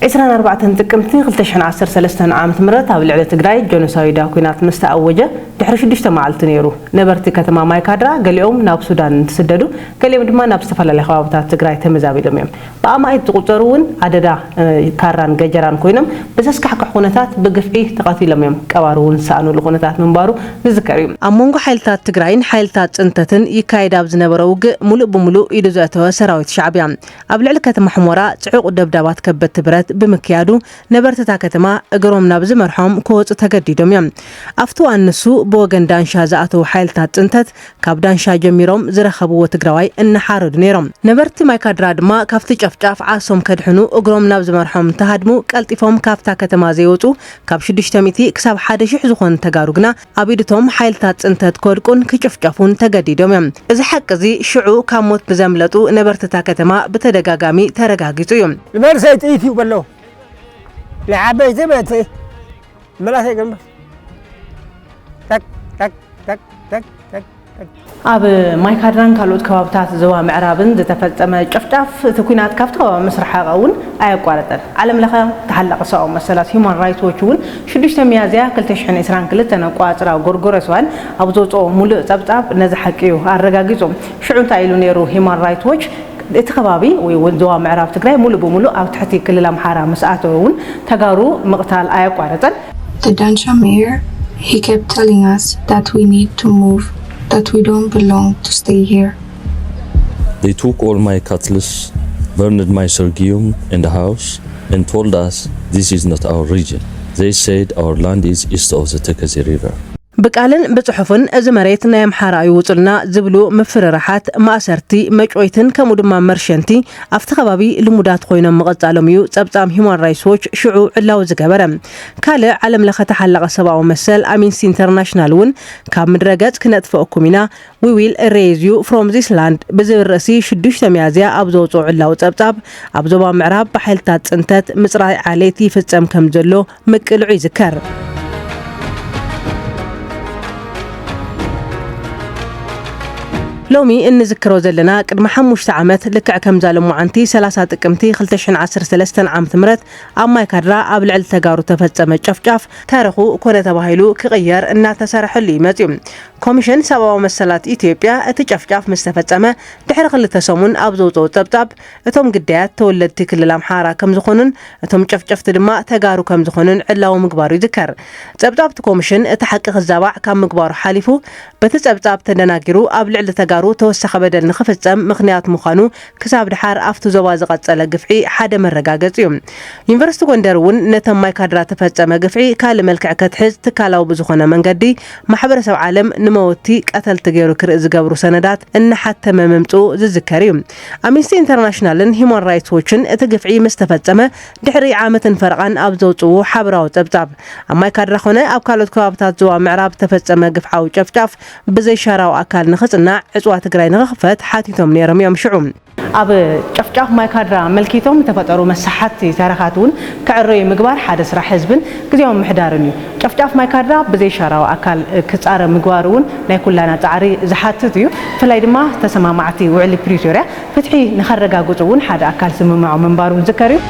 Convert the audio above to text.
ዕስራን ኣርባዕተን ጥቅምቲ ክልተ ሽሕን ዓሰርተ ሰለስተን ዓመተ ምህረት ኣብ ልዕሊ ትግራይ ጀኖሳይዳዊ ኲናት ምስ ተኣወጀ ድሕሪ ሽዱሽተ መዓልቲ ነይሩ። ነበርቲ ከተማ ማይካድራ ገሊኦም ናብ ሱዳን እንትስደዱ፣ ገሊኦም ድማ ናብ ዝተፈላለዩ ከባብታት ትግራይ ተመዛቢሎም እዮም። ብኣማኢት ዝቑጸሩ እውን ኣደዳ፣ እ፣ ካራን ገጀራን ኮይኖም ብዘስካሕክሕ ኩነታት ብግፍዒ ተቐቲሎም እዮም። ቀባሪ እውን ዝሰኣኑሉ ኩነታት ምንባሩ ዝዝከር እዩ። ኣብ መንጎ ሓይልታት ትግራይን ሓይልታት ጽንተትን ይካየድ ኣብ ዝነበረ ውግእ፣ ሙሉእ ብሙሉእ ኢዱ ዘእተወ ሰራዊት ሻዕብያ፣ ኣብ ልዕሊ ከተማ ሕሞራ ጽዑቕ ደብዳባት ከበድቲ ብረት ብምክያዱ፣ ነበርትታ ከተማ እግሮም ናብ ዝመርሖም ክወጹ ተገዲዶም እዮም። ኣብቲ እዋን ንሱ፣ ብወገን ዳንሻ ዝኣተዉ ሓይልታት ጽንተት፣ ካብ ዳንሻ ጀሚሮም ዝረኸብዎ ትግራዋይ እናሓረዱ ነይሮም። ነበርቲ ማይካድራ ድማ፣ ካብቲ ጨፍጫፍ ዓርሶም ከድሕኑ እግሮም ናብ ዝመርሖም እንተሃድሙ፣ ቀልጢፎም ካብታ ከተማ ዘይወጹ፣ ካብ ሽዱሽተ ሚእቲ ክሳብ ሓደ ሺሕ ዝኾኑ ተጋሩ ግና ኣብ ኢድቶም ሓይልታት ጽንተት ክወድቁን ክጭፍጨፉን ተገዲዶም እዮም። እዚ ሓቂ እዚ ሽዑ ካብ ሞት ብዘምለጡ ነበርትታ ከተማ ብተደጋጋሚ ተረጋጊጹ እዩ። ንመርሰይ ጥይት እዩ በሎ። ንዓበይቲ በቲ መላሰይ ገምበር። ተክ፣ ተክ፣ ተክ፣ ተክ፣ ተክ፣ ተክ። ኣብ ማይካድራን ካልኦት ከባብታት ዞባ ምዕራብን ዝተፈጸመ ጨፍጫፍ፣ እቲ ኲናት ካብቲ ከባቢ ምስ ረሓቐ እውን ኣየቋረጸን። ዓለም ለኸ ተሓላቒ ሰብኣዊ መሰላት ሂዩማን ራይትስ ዎች እውን ሽዱሽተ ሚያዝያ ክልተ ሽሕን ዕስራን ክልተን ኣቋጽራ ጎርጎረስዋን ኣብ ዘውጽኦ ሙሉእ ጸብጻብ ነዚ ሓቂ እዩ ኣረጋጊጹ። ሽዑ እንታይ ኢሉ ነይሩ ሂዩማን ራይትስ ዎች? እቲ ከባቢ ወይ እውን ዞባ ምዕራብ ትግራይ ሙሉእ ብሙሉእ ኣብ ትሕቲ ክልል ኣምሓራ ምስ ኣተወ እውን ተጋሩ ምቕታል ኣየቋረጸን። The Dansha mayor, he kept telling us that we need to move, that we don't belong to stay here. They took all my cutlass, burned my sorghum in the house, and told us this is not our region. They said our land is east of the Tekeze River. ብቃልን ብጽሑፍን፣ "እዚ መሬት ናይ ኣምሓራ እዩ፣ ውጹልና" ዝብሉ ምፍርራሓት፣ ማእሰርቲ፣ መጭወይትን ከምኡ ድማ መርሸንቲ ኣብቲ ከባቢ ልሙዳት ኮይኖም ምቕጻሎም እዩ ጸብጻብ ሂዩማን ራይትስ ዎች ሽዑ ዕላዊ ዝገበረ። ካልእ ዓለም ለኸ ተሓላቒ ሰብኣዊ መሰል ኣምነስቲ ኢንተርናሽናል እውን፣ "ካብ ምድረ ገጽ ክነጥፍኣኩም ኢና፣ we will erase you from this land" ብዝብል ርእሲ ሽዱሽተ ሚያዝያ ኣብ ዘውጽኦ ዕላዊ ጸብጻብ፣ ኣብ ዞባ ምዕራብ ብሓይልታት ጽንተት ምጽራይ ዓሌት ይፍጸም ከም ዘሎ ምቅልዑ ይዝከር። ሎሚ እንዝክሮ ዘለና፣ ቅድሚ ሓሙሽተ ዓመት፣ ልክዕ ከምዛ ሎማዓንቲ ሰላሳ ጥቅምቲ ክልተ ሽሕን ዓሰርተ ሰለስተን ዓመተ ምህረት ኣብ ማይካድራ ኣብ ልዕሊ ተጋሩ ተፈጸመ ጨፍጫፍ፣ ታሪኹ ኮነ ተባሂሉ ክቕየር እናተሰርሐሉ እዩ መጺኡ። ኮሚሽን ሰብኣዊ መሰላት ኢትዮጵያ፣ እቲ ጨፍጫፍ ምስ ተፈጸመ ድሕሪ ክልተ ሰሙን ኣብ ዘውጽኦ ጸብጻብ፣ እቶም ግዳያት ተወለድቲ ክልል ኣምሓራ ከም ዝኾኑን እቶም ጨፍጨፍቲ ድማ ተጋሩ ከም ዝኾኑን ዕላዊ ምግባሩ ይዝከር። ጸብጻብ እቲ ኮሚሽን፣ እቲ ሓቂ ክዛባዕ ካብ ምግባሩ ሓሊፉ፣ በቲ ጸብጻብ ተደናጊሩ ኣብ ልዕሊ ተጋሩ ተወሳኺ በደል ንኽፍጸም ምኽንያት ምዃኑ ክሳብ ደሓር ኣብቲ ዞባ ዝቐጸለ ግፍዒ ሓደ መረጋገጺ እዩ። ዩኒቨርሲቲ ጎንደር እውን ነተን ማይካድራ ተፈጸመ ግፍዒ ካልእ መልክዕ ከትሕዝ ትካላዊ ብዝኾነ መንገዲ ማሕበረሰብ ዓለም ንመወቲ ቀተልቲ ገይሩ ክርኢ ዝገብሩ ሰነዳት እናሓተመ ምምጽኡ ዝዝከር እዩ። ኣምነስቲ ኢንተርናሽናልን ሂዩማን ራይትስ ዎችን እቲ ግፍዒ ምስ ተፈጸመ ድሕሪ ዓመትን ፈረቓን ኣብ ዘውጽእዎ ሓበራዊ ጸብጻብ፣ ኣብ ማይካድራ ኾነ ኣብ ካልኦት ከባብታት ዞባ ምዕራብ ዝተፈጸመ ግፍዓዊ ጨፍጫፍ ብዘይሻራዊ ኣካል ንኽጽናዕ፣ ዕጽዋ ትግራይ ንኽኽፈት ሓቲቶም ነይሮም እዮም ሽዑ። ኣብ ጨፍጫፍ ማይካድራ ኣመልኪቶም ዝተፈጠሩ መሳሓቲ ተረኻት እውን ክዕረዩ ምግባር ሓደ ስራሕ ህዝብን ግዝያዊ ምምሕዳርን እዩ። ጨፍጫፍ ማይካድራ ብዘይሻራዊ ኣካል ክጻረ ምግባር እውን ናይ ኩላና ጻዕሪ ዝሓትት እዩ። ብፍላይ ድማ ተሰማማዕቲ ውዕሊ ፕሪቶርያ ፍትሒ ንኸረጋግጹ እውን ሓደ ኣካል ስምምዖ ምንባሩ ዝዝከር እዩ።